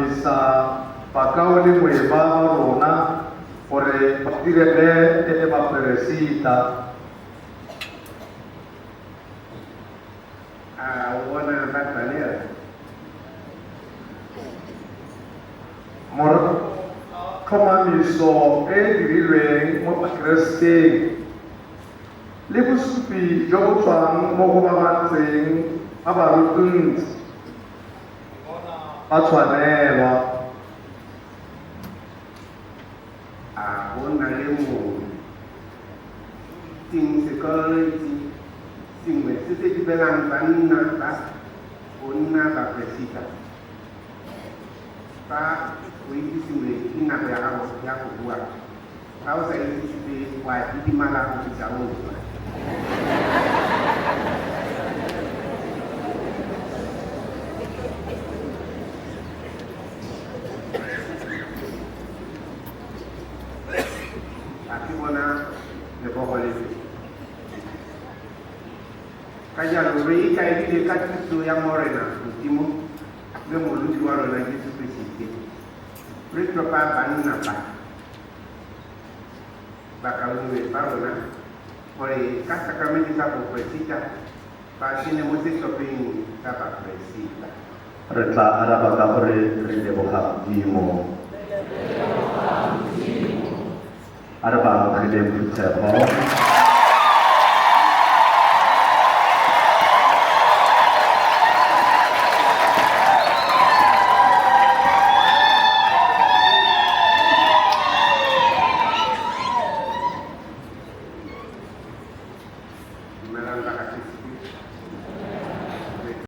Tlhomamisa bakaulengwe ba rona gore ba direle e le baperesita. A o bona ba tshwanela? Morago ga tlhomamiso e e dirilweng mo Bakereseteng le bosupi jo bo tswang mo go ba ba ntseng ba ba rutuntse, ba tshwanelwa. A go na le mongwe itseng sekololetsi sengwe se se thibelang banna ba go nna baperesita? Fa o itse sengwe ke nako ya gago ya go bua. Fa o sa itse sepe wa didimala go fitlha o swa. A ke bona lebogo lepe. Ka jalo re ikaelile ka thuso ya Morena Modimo le Mmoloki wa rona Jesu Keresete, re tlhopha banna ba, bakaulengwe ba rona, gore ka sakramente sa boperesita ba tsene mo setlhopheng sa baperesita. Re tla araba ka gore re leboga Modimo. A re ba amogeleng phuthego.